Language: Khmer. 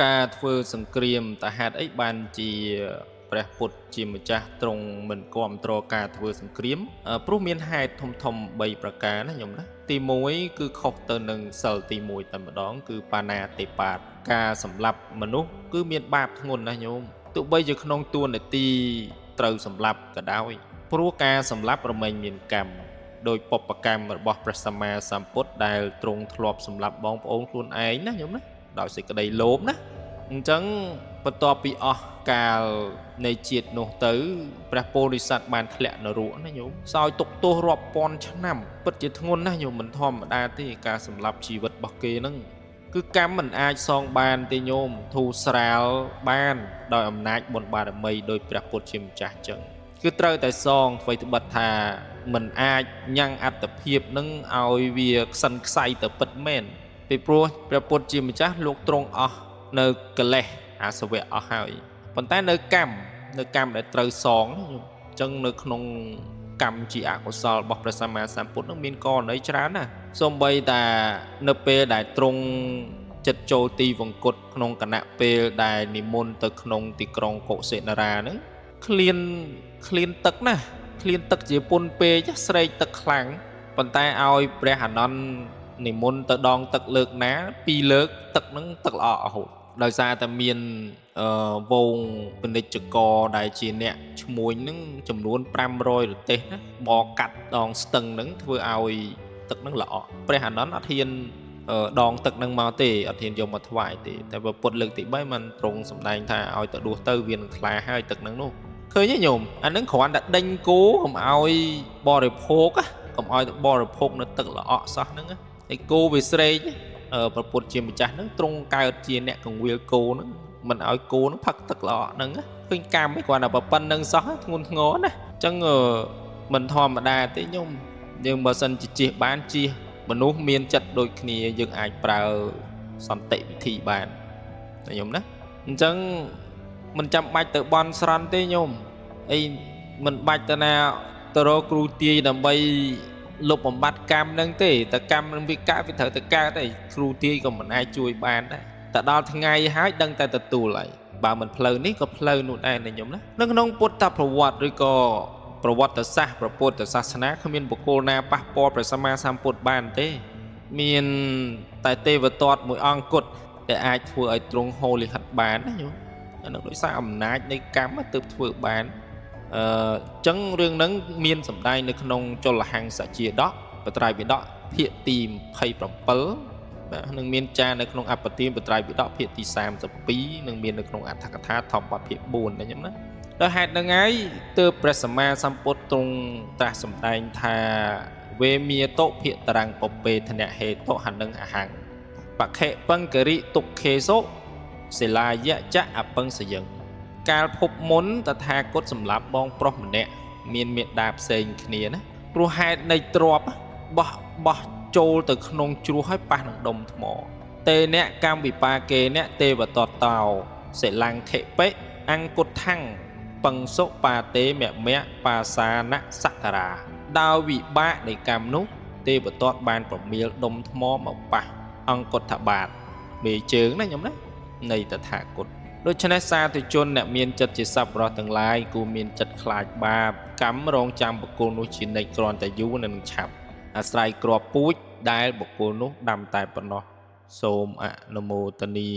ការធ្វើសង្គ្រាមតើហេតុអីបានជាព្រះពុទ្ធជាម្ចាស់ទ្រង់មិនគាំទ្រការធ្វើសង្គ្រាមព្រោះមានហេតុធំធំ3ប្រការណាញោមណាទី1គឺខុសទៅនឹងសិលទី1តែម្ដងគឺបាណាតិបាតការសម្លាប់មនុស្សគឺមានបាបធ្ងន់ណាស់ញោមទោះបីជាក្នុងតួនាទីត្រូវសម្លាប់ក៏ដោយព្រោះការសម្លាប់រមែងមានកម្មដោយបុព្វកម្មរបស់ព្រះសម្មាសម្ពុទ្ធដែលទ្រង់ធ្លាប់សម្លាប់បងប្អូនខ្លួនឯងណាញោមណាដោយសេចក្តីលោភណាអញ្ចឹងបន្ទាប់ពីអស់កាលនៃជាតិនោះទៅព្រះពោធិសត្វបានធ្លាក់នរកណាញោមសោយទុកទោសរាប់ពាន់ឆ្នាំពិតជាធ្ងន់ណាស់ញោមមិនធម្មតាទេការសម្លាប់ជីវិតរបស់គេហ្នឹងគឺកម្មមិនអាចសងបានទេញោមធូរស្រាលបានដោយអំណាចបុណ្យបារមីដោយព្រះពុទ្ធជាម្ចាស់ចឹងគឺត្រូវតែសងអ្វីត្បិតថាមិនអាចញ៉ាំងអត្តភាពនឹងឲ្យវាខ្សិនខ្សៃទៅពិតមែនពីព្រោះព្រះពុទ្ធជាម្ចាស់លោកទ្រង់អស់នៅកិលេសអាសវៈអស់ហើយប៉ុន្តែនៅកម្មដែលត្រូវសងណាញោមអញ្ចឹងនៅក្នុងកម្មជាអកុសលរបស់ព្រះសម្មាសម្ពុទ្ធនឹងមានករណីច្រើនណាស់សូម្បីតែនៅពេលដែលទ្រង់ចិត្តចូលទីវង្គតក្នុងគណៈពេលដែលនិមន្តទៅក្នុងទីក្រុងកុសិនរាហ្នឹងឃ្លានទឹកណាឃ្លានទឹកជាពុនពេកស្រែកទឹកខ្លាំងប៉ុន្តែឲ្យព្រះអានន្ទនិមន្តទៅដងទឹកលើកណាពីរលើកទឹកហ្នឹងទឹកល្អរហូតដោយសារតែមានវងពាណិជ្ជករដែលជាអ្នកឈ្មួញហ្នឹងចំនួន500រទេះណាបកាត់ដងស្ទឹងហ្នឹងធ្វើឲ្យទឹកហ្នឹងល្អក់ព្រះអានន្ទអត់ហ៊ានដងទឹកហ្នឹងមកទេអត់ហ៊ានយកមកថ្វាយទេតែបើពុទ្ធលើកទី3มันទ្រង់សម្ដែងថាឲ្យទៅដួសទៅវានឹងថ្លាហើយទឹកហ្នឹងនោះឃើញទេញោមអាហ្នឹងគ្រាន់តែដេញគោកុំឲ្យបរិភោគកុំឲ្យបរិភោគនៅទឹកល្អក់សោះហ្នឹងហើយគោវាស្រែកព្រះពុទ្ធជាម្ចាស់ហ្នឹងទ្រង់កើតជាអ្នកកងវិលគោហ្នឹងមិនឲ្យគោហ្នឹងផឹកទឹកល្អក់ហ្នឹងឃើញកម្មឯងគ្រាន់តែប៉ុណ្្នឹងសោះធ្ងន់ធ្ងរណាអញ្ចឹងមិនធម្មតាទេញោមយើងបើសិនជាជៀសបានជៀសមនុស្សមានចិត្តដូចគ្នាយើងអាចប្រើសន្តិវិធីបានណាញោមណាអញ្ចឹងមិនចាំបាច់ទៅបន់ស្រន់ទេញោមអីមិនបាច់ទៅណាទៅរកគ្រូទាយដើម្បីលុបបំបត្តិកម្មហ្នឹងទេតែកម្មនឹងវាកើតវាត្រូវតែកើតឯងគ្រូទាយក៏មិនអាចជួយបានដែរតែដល់ថ្ងៃហើយដឹងតែទទួលហើយបើមិនផ្លូវនេះក៏ផ្លូវនោះដែរណាញោមណានៅក្នុងពុទ្ធប្រវត្តិឬក៏ប្រវត្តិសាស្ត្រព្រះពុទ្ធសាសនាគ្មានបុគ្គលណាប៉ះពាល់ព្រះសម្មាសម្ពុទ្ធបានទេមានតែទេវទត្តមួយអង្គគត់ដែលអាចធ្វើឲ្យទ្រង់ហូរលិហិតបានណាញោមអានោះដោយសារអំណាចនៃកម្មទើបធ្វើបានអឺចឹងរឿងហ្នឹងមានសម្ដែងនៅក្នុងចលហង្សជាដកបត្រៃបិដកភាគទី27បាទនឹងមានចារនៅក្នុងអបទានបត្រៃបិដកភាគទី32នឹងមាននៅក្នុងអត្ថកថាធម្មបទភាគ4ណាញោមណាដោយហេតុហ្នឹងហើយទើបព្រះសម្មាសម្ពុទ្ធទ្រង់ត្រាស់សម្ដែងថាវេមាតុភិតរាំងពពេធនហេតុហនឹងអហੰបខិបង្ករិទុក្ខេសុសិលាយៈចៈអបង្សយឹងកាលភពមុនតថាគតសម្លាប់បងប្រុសម្នាក់មានមេដាផ្សេងគ្នាណាព្រោះហេតុនៃទ្របបោះចូលទៅក្នុងជ្រោះហើយប៉ះនឹងដុំថ្មតេអ្នកកម្មវិបាកេអ្នកទេវតតោសិលង្ខិបិអង្គុដ្ឋੰបង្សុបាតេមមៈបាសានសក្ការាដោយវិបាកនៃកម្មនោះទេវទត្តបានប្រមៀលដុំថ្មមកប៉ះអង្គុដ្ឋបាតមេជើងណាញោមណានៃតថាគតដូច្នេះសាធុជនអ្នកមានចិត្តជាសប្បុរសទាំងឡាយគួរមានចិត្តខ្លាចបាបកម្មរងចាំបុគ្គលនោះជានិច្ចគ្រាន់តែយូរនឹងឆាប់អាស្រ័យគ្រាប់ពូជដែលបុគ្គលនោះដាំតែប៉ុណ្ណោះសូមអនុមោទនា